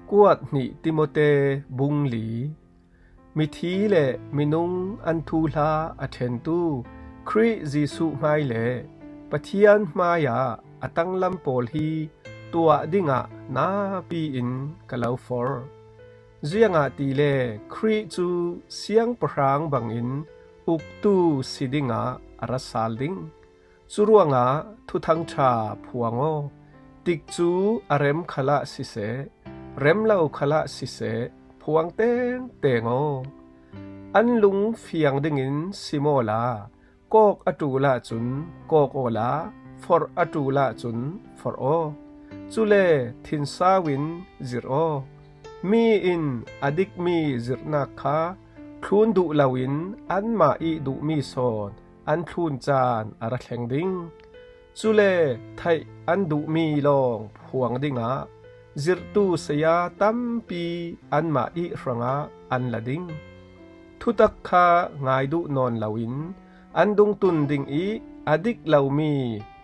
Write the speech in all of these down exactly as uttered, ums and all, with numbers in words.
Kuat hnih Timote bung li. Mithi le minung an thuhla a ṭhentu Khrih Jesuh hmai le Pathian hmaiah a tanglam pawl hi tuah dingah napi-in ka lo forh. Ziangahtile Khrih cu siangpahrang bangin uktu si dingah a ra sal ding. Cu ruangah Thuthang ṭha phuang aw. Tikcu a rem khalah siseh, rem lo khalah siseh, phuang tengteng aw. An lung fiang dingin sim awla, kawk a ṭul ahcun kawk awla, forh a ṭul ahcun forh aw. Cule thinsau in zirh aw. Mi in a dikmi zirhnak kha thlun duh loin anmah ih duhmi sawn an thlun caan a ra thleng ding. Cule theih an duhmi lawng phuang dingah zirhtu saya tampi anmah ih hrangah an la ding. Thutak kha ngai duh nawn loin an dungtun ding ih a dik lomi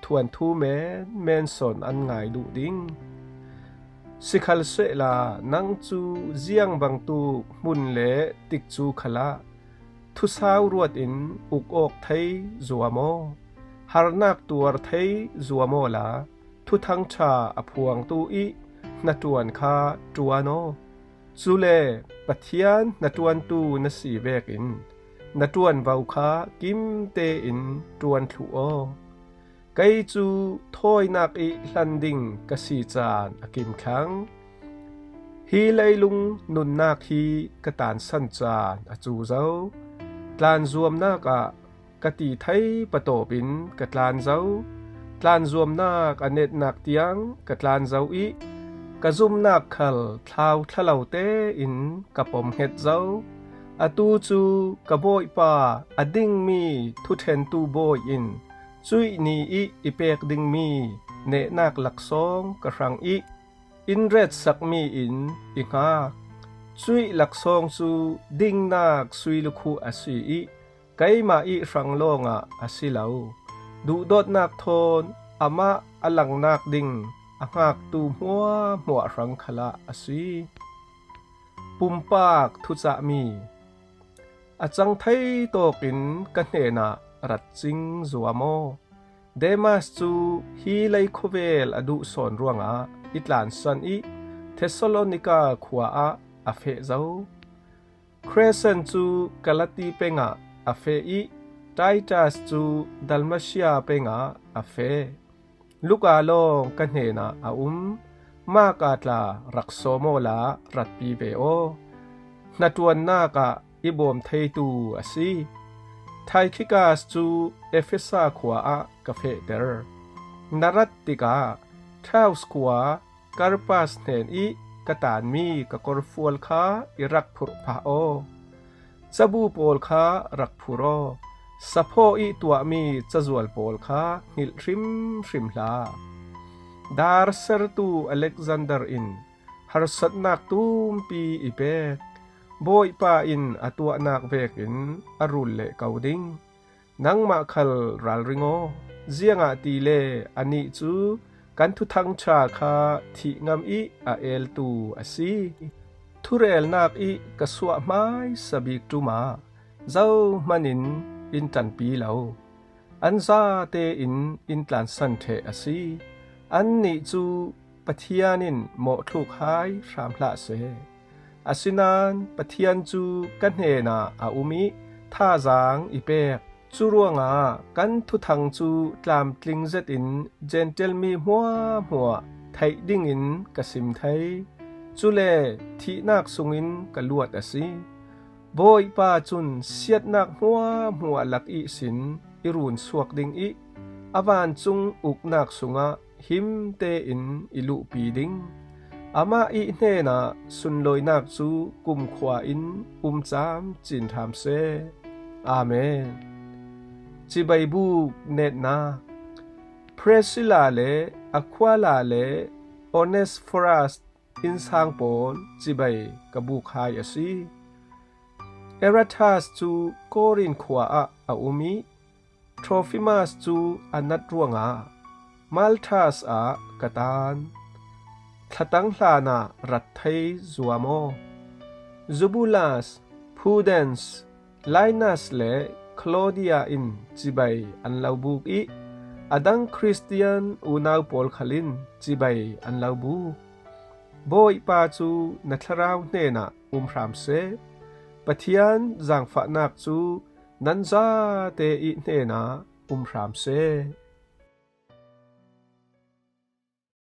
thuanthu menmen sawn an ngai duh ding. Sikhalsehla nang cu ziang bangtuk hmun le tikcu khalah thusau ruat in uk awk thei zuam aw. Harnak tuar thei zuam awla Thuthang ṭha a phuangtu ih hnaṭuan kha ṭuan aw. Cule Pathian hnaṭuantu na si vekin na ṭuanvo kha kimte in ṭuan thluh aw. Kei cu thawinak ih hlan ding ka si caan a kim thlang. Hi leilung nunnak hi ka tansan caan a cu zo. Tlanzuamnak ah ka ti thei patawp in ka tlan zo. Tlanzuamnak a netnak tiang ka tlan zo ih ka zumnak khal thlauthla lo tein ka pom hnget zo. Atu cu ka Bawipa a dingmi thuṭhentu bawi in cuih ni ih i pek dingmi nehnak laksawng ka hrang ih in retsakmi in i hngak. Cuih laksawng cu dingnak sui lukhuh a si ih keimah ih hrang lawngah a si lo. Duhdawtnak thawn amah a langnak ding a hngaktu hmuahhmuah hrang khalah a si. Pumpak thucahmi. A cang thei tawkin ka hnenah rat cing zuam aw. Demas cu hi lei khuavel a duh sawn ruangah i tlansan ih Thessalonika khua ah a feh zo. Crescens cu Galati peng ah a feh ih Titus cu Dalmatia peng ah a feh. Luka lawng ka hnenah a um. Marka tla rak sawm awla ratpi ve aw. Hnaṭuannak ah i bawm theitu a si. Tykhicus cu Efesa khua ah ka fehter. Na rat tikah Troas khua Karpas hnen ih ka tanmi ka korfual kha i rak phurh phah aw. Cabu pawl kha rak phur aw. Saphaw ih tuahmi cazual pawl kha hngilh hrimhrim hlah. Dar sertu Alexander in harsatnak tumpi i pek. Bawipa in a tuahnak vekin a rul leh ko ding. Nangmah khal ralring aw. Ziangahtile anih cu kan Thuthang ṭha kha thih ngam ih a eltu a si. Thurelnak ih ka suah hmaisa bik ṭum ah zohman in in ṭanpi lo. An zate in in tlansan ṭheh a si. Annih cu Pathian in mawhthluk hai hram hlah seh. Asinain Pathian cu ka hnenah a um ih thazaang i pek. Cu ruangah kan thuthang cu tlamtling zetin Gentile mi hmuahhmuah theih dingin ka sim thei. Cule thihnak sungin ka luat a si. Bawipa cun siatnak hmuahhmuah lak ihsin i runsuak ding ih a vancung uknak sungah him tein i luhpi ding. Amah ih hnenah sunlawinak cu kumkhua in um camcin hram seh. Amen. Cibai buk netnak. Priscilla le Aquila le Onesiphorus innsang pawl cibai ka buk hai a si. Erastus cu Korin khua ah a um ih Trofimas cu a nat ruangah Malta ah ka tan. thlatang hlanah rat thei zuam aw. Zubulas, Pudens, Linus le Claudia in cibai an lo buk ih, a dang Khristian unau pawl khal in cibai an lo buk. Bawipa cu na thlarau hnenah um hram seh. Pathian zangfahnak cu nan zate ih hnenah um hram seh.